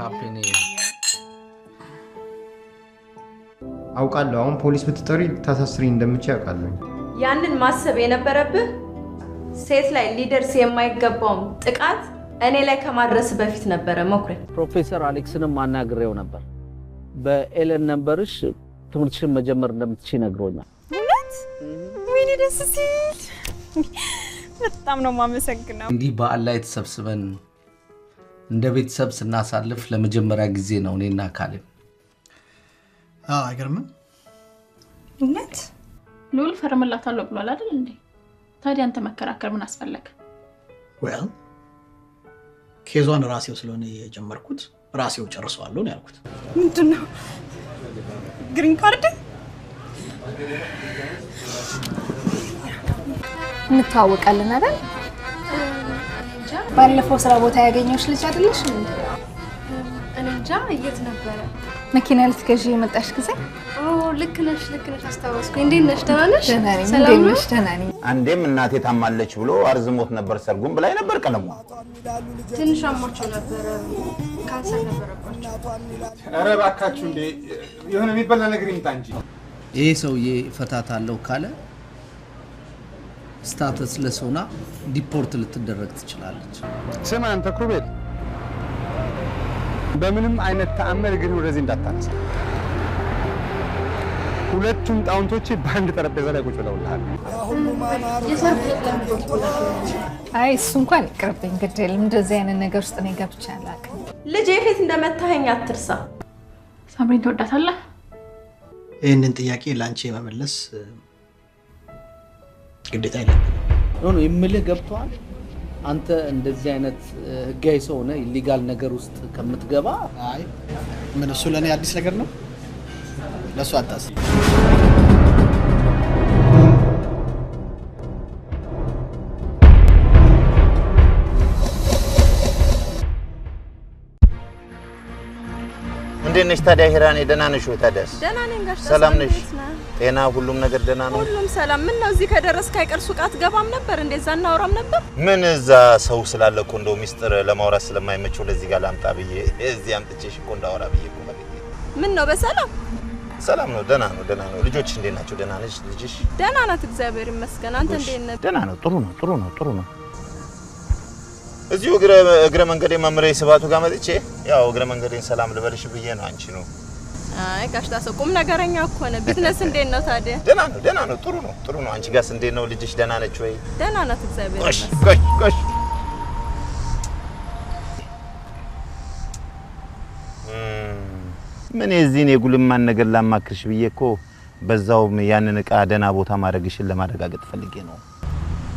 Happy New Year። አውቃለሁ። አሁን ፖሊስ ብትጠሪ ታሳስሪኝ እንደምችል አውቃለሁ። ያንን ማሰብ የነበረብህ ሴት ላይ ሊደርስ የማይገባውን ጥቃት እኔ ላይ ከማድረስ በፊት ነበረ መኩሪያ። ፕሮፌሰር አሌክስንም አናግሬው ነበር። በኤለን ነበርሽ ትምህርትሽን መጀመር እንደምትችይ ነግሮኛል። እውነት? ወይኔ ደስ ሲል! በጣም ነው የማመሰግነው። እንዲህ በዓል ላይ ተሰብስበን እንደ ቤተሰብ ስናሳልፍ ለመጀመሪያ ጊዜ ነው እኔና ካሌብ። አዎ አይገርምም? እውነት? ልዑል ፈርምላታለሁ ብሏል አይደል እንዴ? ታዲያ አንተ መከራከር ምን አስፈለገ? Well case ዋን ራሴው ስለሆነ የጀመርኩት ራሴው ጨርሰዋለሁ ነው ያልኩት። ምንድን ነው green card? እንተዋወቃለን አይደል? ባለፈው ስራ ቦታ ያገኘሁሽ ልጅ አይደለሽ እንዴ? እኔ እንጃ የት ነበረ? መኪና ልትገዢ የመጣሽ ጊዜ? ኦ ልክ ነሽ፣ ልክ ነሽ፣ አስታወስኩኝ። እንዴት ነሽ? ደህና ነሽ? ደህና ነኝ። ሰላም እንዴት ነው? ነሽ? ደህና ነኝ። አንዴም እናቴ ታማለች ብሎ አርዝሞት ነበር ሰርጉም ብላይ ነበር ቀለሟ። ትንሽ አሟቸው ነበረ፣ ካንሰር ነበረባቸው። ኧረ እባካችሁ እንዴ የሆነ የሚበላ ነገር ይምጣ እንጂ። ይሄ ሰውዬ እፈታታለሁ ካለ statusless ሆና deport ልትደረግ ትችላለች። ስማ አንተ ክሩቤል፣ በምንም አይነት ተአምር እግርህን ወደዚህ እንዳታነሳ። ሁለቱም ጣውንቶቼ በአንድ ጠረጴዛ ላይ ቁጭ ብለውልሃል። አይ እሱ እንኳን ይቅርብኝ፣ ግድ የለም። እንደዚህ አይነት ነገር ውስጥ እኔ ገብቼ አላውቅም። ልጄ ፊት እንደመታኸኝ አትርሳ። ሳምሪን ትወዳታለህ? ይህንን ጥያቄ ለአንቺ የመመለስ ግዴታ የለብንም። No no የምልህ ገብቶሃል? አንተ እንደዚህ አይነት ህጋዊ ሰው ሆነህ illegal ነገር ውስጥ ከምትገባ አይ ምን እሱ ለእኔ አዲስ ነገር ነው? ለእሱ አታስብ። እንዴት ነሽ ታዲያ ሂራኔ? ደህና ነሽ ወይ ታዲያስ? ደህና ነኝ ጋሽ ተስፋ፣ ሰላም ነሽ? እንዴት ነህ? ጤና፣ ሁሉም ነገር ደህና ነው? ሁሉም ሰላም። ምን ነው እዚህ ከደረስክ አይቀር ሱቅ አትገባም ነበር እንዴ? እዛ እናወራም ነበር። ምን እዛ ሰው ስላለ እኮ እንደው ሚስጥር ለማውራት ስለማይመቸው ለዚህ ጋር ላምጣ ብዬ እዚህ አምጥቼሽ እኮ እንዳወራ ብዬ እኮ ፈልጌ። ምን ነው በሰላም? ሰላም ነው፣ ደህና ነው፣ ደህና ነው። ልጆች እንዴት ናቸው? ደህና ነሽ ልጅሽ? ደህና ናት እግዚአብሔር ይመስገን። አንተ እንዴት ነህ? ደህና ነው፣ ጥሩ ነው፣ ጥሩ ነው፣ ጥሩ ነው። እዚሁ እግረ መንገዴ መምሬ ስባቱ ጋር መጥቼ ያው እግረ መንገዴን ሰላም ልበልሽ ብዬ ነው። አንቺ ነው አይ ጋሽ ጣሰው ቁም ነገረኛ እኮ ነህ። ቢዝነስ እንዴት ነው ታዲያ? ደህና ነው፣ ደህና ነው፣ ጥሩ ነው፣ ጥሩ ነው። አንቺ ጋርስ እንዴት ነው? ልጅሽ ደህና ነች ወይ? ደህና ናት እግዚአብሔር ጎሽ ይመስገን። ጎሽ ጎሽ። ምን የዚህን የጉልማን ነገር ላማክርሽ ብዬ እኮ በዛውም ያንን እቃ ደህና ቦታ ማድረግሽን ለማረጋገጥ ፈልጌ ነው።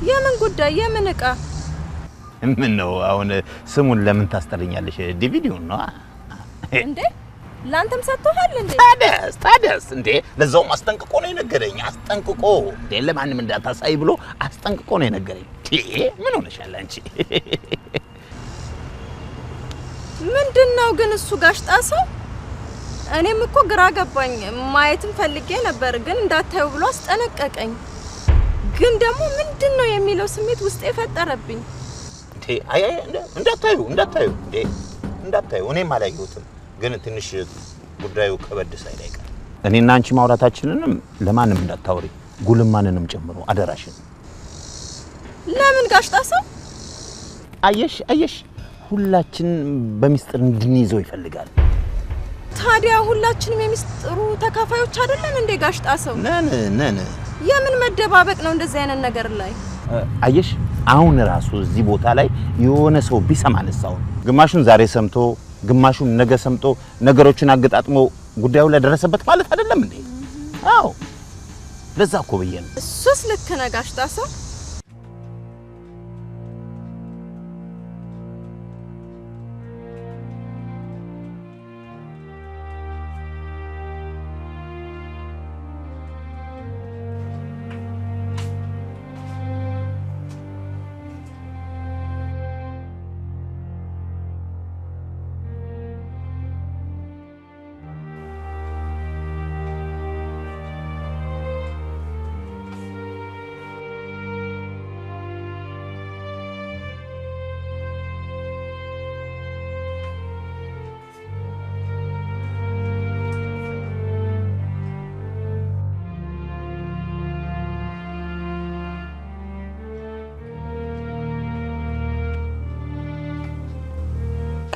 የምን ጉዳይ የምን እቃ? ምን ነው አሁን ስሙን ለምን ታስጠርኛለሽ? ዲቪዲውን ነው እንዴ ላንተም ሰጥቶሃል እንዴ? ታዲያስ ታዲያስ እንዴ ለዛውም አስጠንቅቆ ነው የነገረኝ። አስጠንቅቆ እንዴ ለማንም እንዳታሳይ ብሎ አስጠንቅቆ ነው የነገረኝ። ምን ሆነሻል አንቺ? ምንድን ነው ግን እሱ ጋሽ ጣሰው? እኔም እኮ ግራ ገባኝ። ማየትም ፈልጌ ነበር ግን እንዳታዩ ብሎ አስጠነቀቀኝ። ግን ደግሞ ምንድን ነው የሚለው ስሜት ውስጤ ፈጠረብኝ። እንዴ አይ አይ እንዳታዩ እንዳታዩ እንዴ እንዳታዩ። እኔም አላየሁትም ግን ትንሽ ጉዳዩ ከበድ ሳይል አይቀርም። እኔና አንቺ ማውራታችንንም ለማንም እንዳታወሪ፣ ጉልማንንም ጨምሮ አደራሽን። ለምን ጋሽ ጣሰው? አየሽ አየሽ፣ ሁላችን በሚስጥር እንድንይዘው ይፈልጋል። ታዲያ ሁላችንም የሚስጥሩ ተካፋዮች አይደለን እንዴ ጋሽ ጣሰው? ነን ነን። የምን መደባበቅ ነው እንደዚህ አይነት ነገር ላይ? አየሽ አሁን ራሱ እዚህ ቦታ ላይ የሆነ ሰው ቢሰማ ነሳውን ግማሹን ዛሬ ሰምቶ ግማሹን ነገ ሰምቶ ነገሮችን አገጣጥሞ ጉዳዩ ላይ ደረሰበት ማለት አይደለም እንዴ? አዎ ለዛ እኮ ብዬ ነው። እሱስ ልክ ነህ ጋሽ ጣሰው።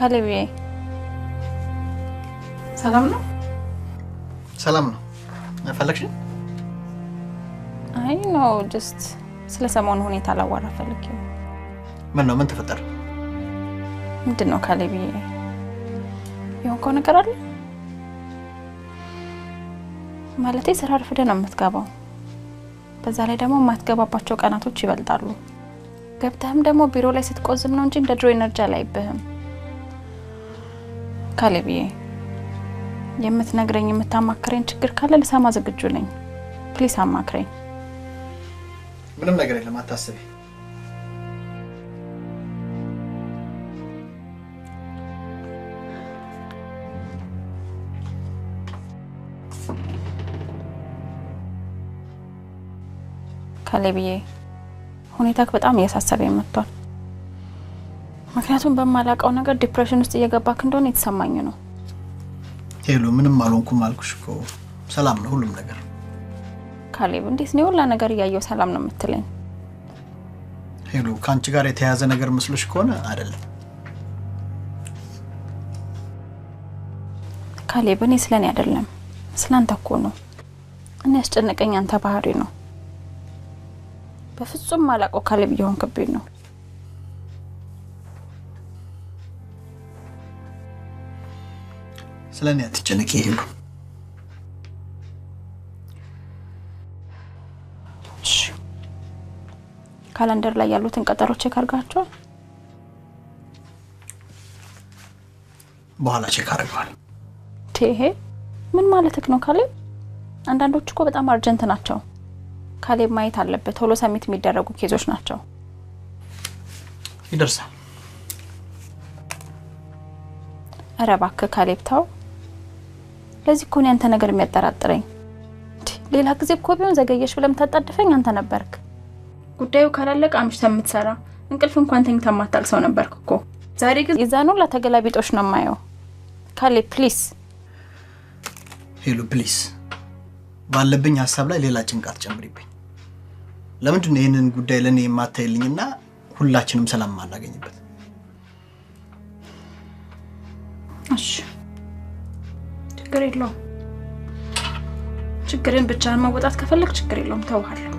ካሌብ ሰላም ነው? ሰላም ነው። ፈለግሽ? አይ no just ስለ ሰሞኑ ሁኔታ ላዋራ ፈልጌ ነው። ምን ነው? ምን ተፈጠረ? ምንድን ነው ካሌብ የሆንከው ነገር አለ? ማለቴ ስራ አርፍደህ ነው የምትገባው። በዛ ላይ ደግሞ የማትገባባቸው ቀናቶች ይበልጣሉ። ገብተህም ደግሞ ቢሮ ላይ ስትቆዝም ነው እንጂ እንደ ድሮ energy አላይብህም። ካሌብዬ የምትነግረኝ የምታማክረኝ ችግር ካለ ልሰማ ዝግጁ ነኝ። Please አማክረኝ። ምንም ነገር የለም አታስቢ። ካሌብዬ ሁኔታክ በጣም እያሳሰበኝ መጥቷል። ምክንያቱም በማላውቀው ነገር depression ውስጥ እየገባክ እንደሆነ የተሰማኝ ነው። ሄሉ ምንም አልሆንኩም አልኩሽ እኮ ሰላም ነው ሁሉም ነገር። ካሌብ እንዴት ነው ሁላ ነገር እያየው ሰላም ነው የምትለኝ? ሄሉ ካንቺ ጋር የተያያዘ ነገር መስሎሽ ከሆነ አይደለም። ካሌብ እኔ ስለኔ አይደለም ስላንተ እኮ ነው። እኔ ያስጨነቀኝ አንተ ባህሪ ነው። በፍጹም ማላውቀው ካሌብ እየሆንክብኝ ነው። ስለኔ አትጨነቂ ሄሉ። Calendar ላይ ያሉትን ቀጠሮች check አድርጋቸዋል? በኋላ check አደርገዋለሁ። ይሄ ምን ማለትክ ነው ካሌብ? አንዳንዶቹ እኮ በጣም urgent ናቸው። ካሌብ ማየት አለበት። ቶሎ submit የሚደረጉ case ኦች ናቸው። ይደርሳል። ኧረ እባክህ ካሌብ ተው። ለዚህ እኮ ነው ያንተ ነገር የሚያጠራጥረኝ። ሌላ ጊዜ እኮ ቢሆን ዘገየሽ ብለህ የምታጣድፈኝ አንተ ነበርክ። ጉዳዩ ካላለቀ አምሽተህ የምትሰራ እንቅልፍ እንኳን ተኝተህ የማታውቅ ሰው ነበርክ እኮ። ዛሬ ግን የዛን ሁላ ተገላቢጦሽ ነው የማየው። ካሌብ please። ሄሉ please፣ ባለብኝ ሀሳብ ላይ ሌላ ጭንቀት ጨምሪብኝ። ለምንድን ነው ይህንን ጉዳይ ለእኔ የማታይልኝና ሁላችንም ሰላም ማናገኝበት? እሺ ችግር የለውም። ችግርን ብቻህን መወጣት ከፈለግ ችግር የለውም፣ ተውሃለሁ።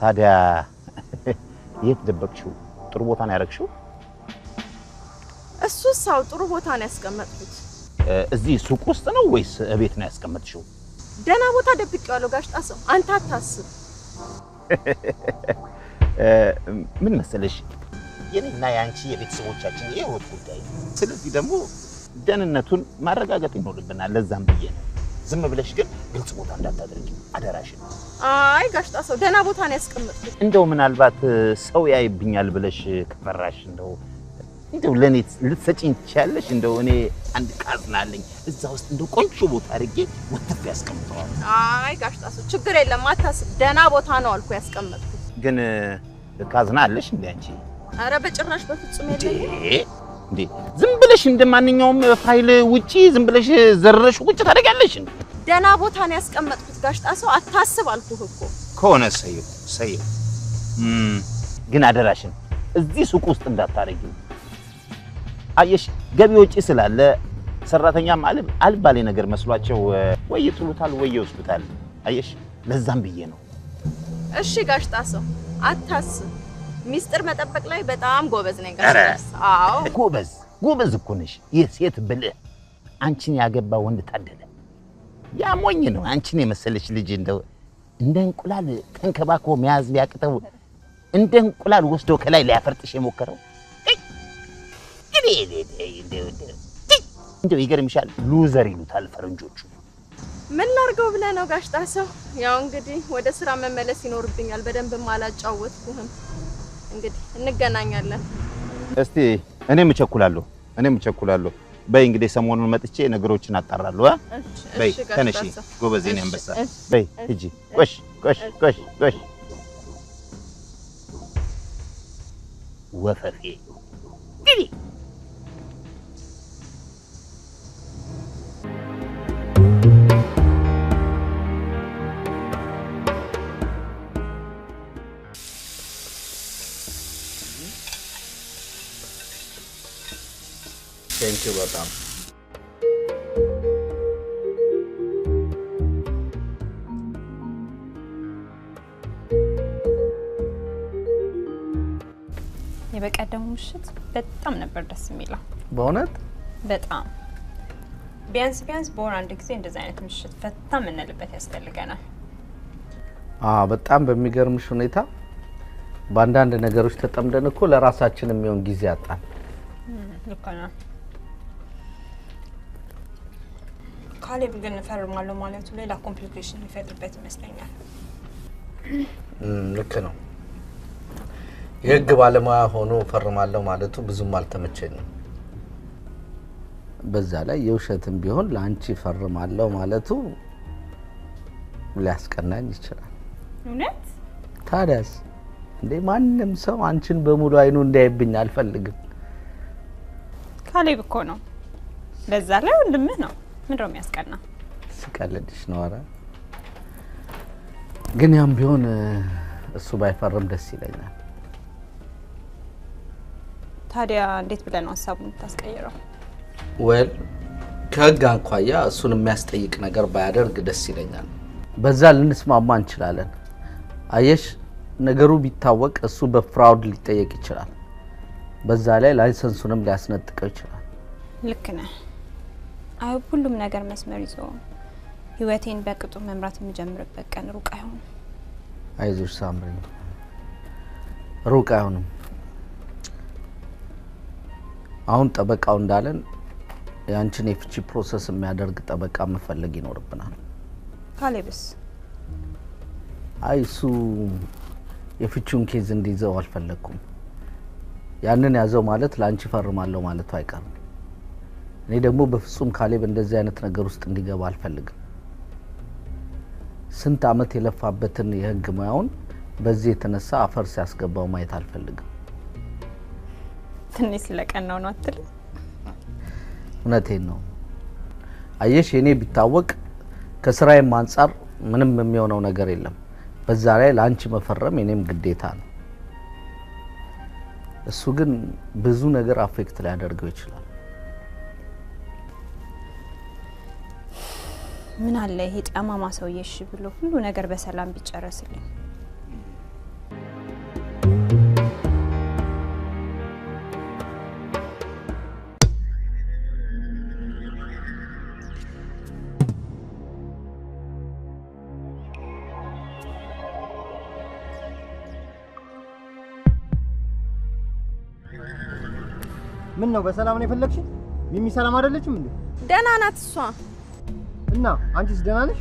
ታዲያ የት ደበቅሽው? ጥሩ ቦታ ነው ያደረግሽው? እሱስ አዎ ጥሩ ቦታ ነው ያስቀመጥኩት። እዚህ ሱቅ ውስጥ ነው ወይስ እቤት ነው ያስቀመጥሽው? ደህና ቦታ ደብቄዋለሁ ጋሽ ጣሰው፣ አንተ አታስብ። ምን መሰለሽ የኔና የአንቺ የቤተሰቦቻችን የህይወት ጉዳይ ነው። ስለዚህ ደግሞ ደህንነቱን ማረጋገጥ ይኖርብናል። ለዛም ብዬ ነው። ዝም ብለሽ ግን ግልጽ ቦታ እንዳታደርጊ አደራሽን። አይ ጋሽ ጣሰው ደህና ቦታ ነው ያስቀመጥኩት። እንደው ምናልባት ሰው ያይብኛል ብለሽ ከፈራሽ እንደው ለኔ ልትሰጪኝ ትችያለሽ? እንደው እኔ አንድ ካዝና አለኝ እዛ ውስጥ እንደው ቆንጆ ቦታ አድርጌ ወጥፌ ያስቀምጠዋል። አይ ጋሽ ጣሰው ችግር የለም አታስብ፣ ደህና ቦታ ነው አልኩ ያስቀመጥኩት። ግን ካዝና አለሽ እንዴ አንቺ? ኧረ በጭራሽ በፍጹም የለኝም። እንዴ ዝም ብለሽ እንደማንኛውም ፋይል ውጪ ዝም ብለሽ ዘረሽ ቁጭ ታደርጊያለሽ እንዴ? ደህና ቦታ ነው ያስቀመጥኩት ጋሽ ጣሰው አታስብ አልኩህ እኮ። ከሆነ ሰየው ሰየው። ግን አደራሽን እዚህ ሱቅ ውስጥ እንዳታረጊው። አየሽ ገቢ ወጪ ስላለ ሰራተኛም አልባሌ ነገር መስሏቸው ወይ ይጥሉታል ወይ ይወስዱታል። አየሽ ለዛም ብዬ ነው። እሺ ጋሽ ጣሰው አታስብ፣ ሚስጥር መጠበቅ ላይ በጣም ጎበዝ ነኝ ጋሽ ጣሰው። አዎ ጎበዝ ጎበዝ እኮ ነሽ። የሴት ብልህ አንቺን ያገባ ወንድ ታደለ። ያ ሞኝ ነው አንቺን የመሰለች ልጅ እንደው እንደ እንቁላል ተንከባክቦ መያዝ ቢያቅተው እንደ እንቁላል ወስዶ ከላይ ሊያፈርጥሽ የሞከረው። እንደው ይገርምሻል፣ loser ይሉታል ፈረንጆቹ። ምን ላድርገው ብለህ ነው ጋሽ ጣሰው? ያው እንግዲህ ወደ ስራ መመለስ ይኖርብኛል። በደንብም አላጫወትኩህም። እንግዲህ እንገናኛለን። እስቲ እኔም እቸኩላለሁ፣ እኔም እቸኩላለሁ። በይ እንግዲህ ሰሞኑን መጥቼ ነገሮችን አጣራለሁ። በይ ተነሺ፣ ጎበዝ የኔ አንበሳ። በይ ሂጂ። ቆሽ ቆሽ ቆሽ ቆሽ። ወፈፌ ግቢ። Thank you በጣም። የበቀደሙ ምሽት በጣም ነበር ደስ የሚለው። በእውነት በጣም። ቢያንስ ቢያንስ በወር አንድ ጊዜ እንደዚህ አይነት ምሽት ፈታ የምንልበት ያስፈልገናል። አዎ፣ በጣም በሚገርምሽ ሁኔታ በአንዳንድ ነገሮች ተጠምደን እኮ ለራሳችን የሚሆን ጊዜ አጣን። ልክ ነው። ካሌብ ግን እፈርማለሁ ማለቱ ሌላ complication የሚፈጥርበት ይመስለኛል። ልክ ነው። የህግ ባለሙያ ሆኖ እፈርማለሁ ማለቱ ብዙም አልተመቸኝም። በዛ ላይ የውሸትም ቢሆን ለአንቺ እፈርማለሁ ማለቱ ሊያስቀናኝ ይችላል። እውነት? ታዲያስ እንዴ፣ ማንም ሰው አንቺን በሙሉ አይኑ እንዲያይብኝ አልፈልግም። ካሌብ እኮ ነው፣ በዛ ላይ ወንድምህ ነው። ምንድን ነው የሚያስቀና? ስቀልድሽ ነው። ኧረ ግን ያም ቢሆን እሱ ባይፈርም ደስ ይለኛል። ታዲያ እንዴት ብለህ ነው ሀሳቡን የምታስቀይረው? Well፣ ከህግ አኳያ እሱን የሚያስጠይቅ ነገር ባያደርግ ደስ ይለኛል። በዛ ልንስማማ እንችላለን። አየሽ፣ ነገሩ ቢታወቅ እሱ በ fraud ሊጠየቅ ይችላል። በዛ ላይ license ኡንም ሊያስነጥቀው ይችላል። ልክ ነህ። አይ፣ ሁሉም ነገር መስመር ይዞ ህይወቴን በቅጡ መምራት የምጀምርበት ቀን ሩቅ አይሆንም። አይዞሽ ሳምሪ፣ ሩቅ አይሆንም። አሁን ጠበቃው እንዳለን የአንቺን የፍቺ process የሚያደርግ ጠበቃ መፈለግ ይኖርብናል። ካሌብስ? አይ፣ እሱ የፍቺውን case እንዲይዘው አልፈለግኩም። ያንን ያዘው ማለት ለአንቺ ፈርማለሁ ማለቱ አይቀርም። እኔ ደግሞ በፍጹም ካሌብ እንደዚህ አይነት ነገር ውስጥ እንዲገባ አልፈልግም። ስንት ዓመት የለፋበትን የህግ ሙያውን በዚህ የተነሳ አፈር ሲያስገባው ማየት አልፈልግም። ትንሽ ስለቀናው ነው አትልም? እውነቴን ነው። አየሽ፣ የኔ ቢታወቅ ከስራዬም አንጻር ምንም የሚሆነው ነገር የለም። በዛ ላይ ለአንቺ መፈረም የኔም ግዴታ ነው። እሱ ግን ብዙ ነገር affect ሊያደርገው ይችላል። ምን አለ ይሄ ጠማማ ሰውዬ እሺ ብሎ ሁሉ ነገር በሰላም ቢጨረስልኝ። ምን ነው፣ በሰላም ነው የፈለግሽኝ? ሚሚ ሰላም አይደለችም እንዴ? ደህና ናት እሷ። እና አንቺስ ደህና ነሽ?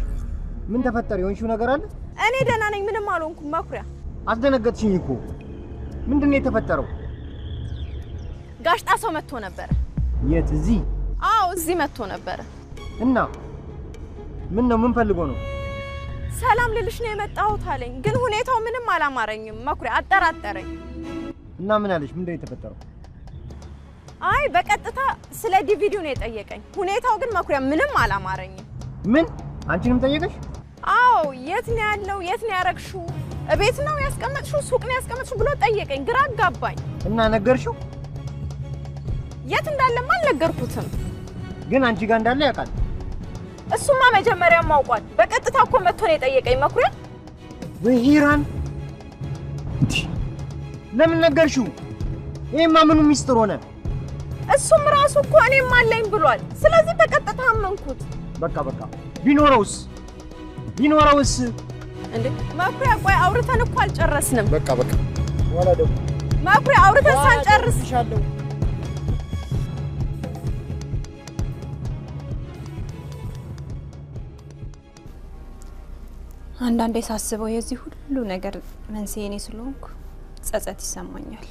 ምን ተፈጠረ? የሆንሽው ነገር አለ? እኔ ደህና ነኝ፣ ምንም አልሆንኩም። መኩሪያ፣ አስደነገጥሽኝ እኮ። ምንድን ነው የተፈጠረው? ጋሽ ጣሰው መጥቶ ነበረ። የት? እዚህ? አዎ፣ እዚህ መጥቶ ነበረ። እና ምን ነው፣ ምን ፈልጎ ነው? ሰላም ልልሽ ነው የመጣሁት አለኝ። ግን ሁኔታው ምንም አላማረኝም መኩሪያ፣ አጠራጠረኝ። እና ምን አለሽ? ምንድን ነው የተፈጠረው? አይ፣ በቀጥታ ስለ ዲቪዲው ነው የጠየቀኝ። ሁኔታው ግን መኩሪያ ምንም አላማረኝም። ምን? አንቺንም ጠየቀሽ? አዎ፣ የት ነው ያለው? የት ነው ያረግሽው? እቤት ነው ያስቀመጥሽው? ሱቅ ነው ያስቀመጥሽው ብሎ ጠየቀኝ። ግራ አጋባኝ። እና ነገርሽው? የት እንዳለማ አልነገርኩትም። ግን አንቺ ጋር እንዳለ ያውቃል። እሱማ መጀመሪያም አውቋል። በቀጥታ እኮ መጥቶ ነው የጠየቀኝ መኩሪያ። ወይ ሂራን፣ ለምን ነገርሽው? ይሄማ ምኑ ሚስጥር ሆነ? እሱም ራሱ እኮ እኔም አለኝ ብሏል። ስለዚህ በቀጥታ አመንኩት። በቃ በቃ፣ ቢኖረውስ ቢኖረውስ? እንዴ መኩሪያ፣ ቆይ አውርተን እኮ አልጨረስንም። በቃ በቃ፣ ወላ ደግሞ መኩሪያ አውርተን ሳንጨርስ አንዳንዴ ሳስበው የዚህ ሁሉ ነገር መንስኤ እኔ ስለሆንኩ ጸጸት ይሰማኛል።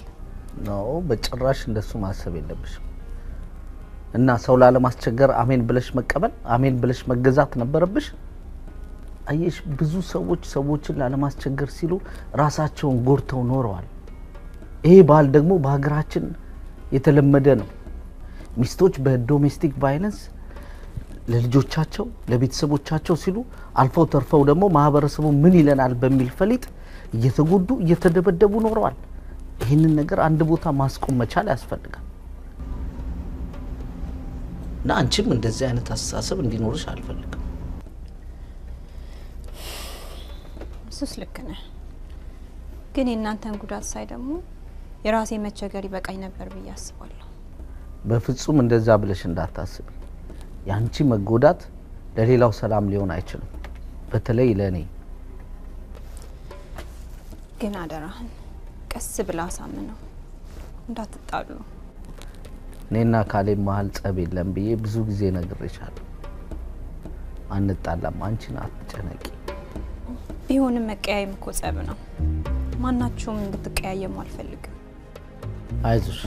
No፣ በጭራሽ እንደሱ ማሰብ የለብሽም። እና ሰው ላለማስቸገር አሜን ብለሽ መቀበል፣ አሜን ብለሽ መገዛት ነበረብሽ። አየሽ፣ ብዙ ሰዎች ሰዎችን ላለማስቸገር ሲሉ ራሳቸውን ጎድተው ኖረዋል። ይሄ ባህል ደግሞ በሀገራችን የተለመደ ነው። ሚስቶች በ domestic violence ለልጆቻቸው ለቤተሰቦቻቸው ሲሉ አልፈው ተርፈው ደግሞ ማህበረሰቡ ምን ይለናል በሚል ፈሊጥ እየተጎዱ እየተደበደቡ ኖረዋል። ይህንን ነገር አንድ ቦታ ማስቆም መቻል ያስፈልጋል። እና አንቺም እንደዚህ አይነት አስተሳሰብ እንዲኖርሽ አልፈልግም። እሱስ ልክ ነህ፣ ግን የእናንተን ጉዳት ሳይ ደግሞ የራሴ መቸገር ይበቃኝ ነበር ብዬ አስባለሁ። በፍጹም እንደዛ ብለሽ እንዳታስቢ። ያንቺ መጎዳት ለሌላው ሰላም ሊሆን አይችልም፣ በተለይ ለእኔ። ግን አደራህን ቀስ ብላ አሳምነው፣ እንዳትጣሉ። እኔና ካሌብ መሀል ጸብ የለም ብዬ ብዙ ጊዜ ነግሬሻለሁ። አንጣላም፣ አንቺን አትጨነቂ። ቢሆንም መቀያየም እኮ ጸብ ነው። ማናችሁም እንድትቀያየሙ አልፈልግም። አይዞሽ፣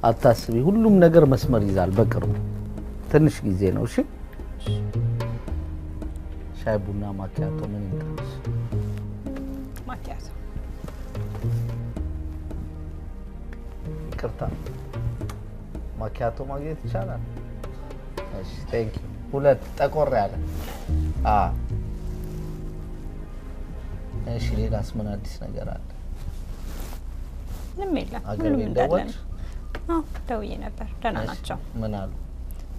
አታስቢ። ሁሉም ነገር መስመር ይዛል በቅርቡ። ትንሽ ጊዜ ነው። እሺ፣ ሻይ ቡና ማኪያቶ ምን ይምጣልሽ? ማኪያቶ። ይቅርታ፣ ማኪያቶ ማግኘት ይቻላል? እሺ፣ thank you። ሁለት ጠቆር ያለ። እሺ፣ ሌላስ ምን አዲስ ነገር አለ? ምንም የለም። ሁሉም እንዳለ ነው። አዎ፣ ደውዬ ነበር። ደህና ናቸው። ምን አሉ?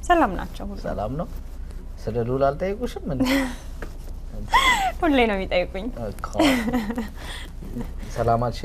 ሰላም ናቸው። ሁሉ ሰላም ነው። ስለ ሉል አልጠየቁሽም? ምን ሁሌ ነው የሚጠይቁኝ። ሰላም አልሽ?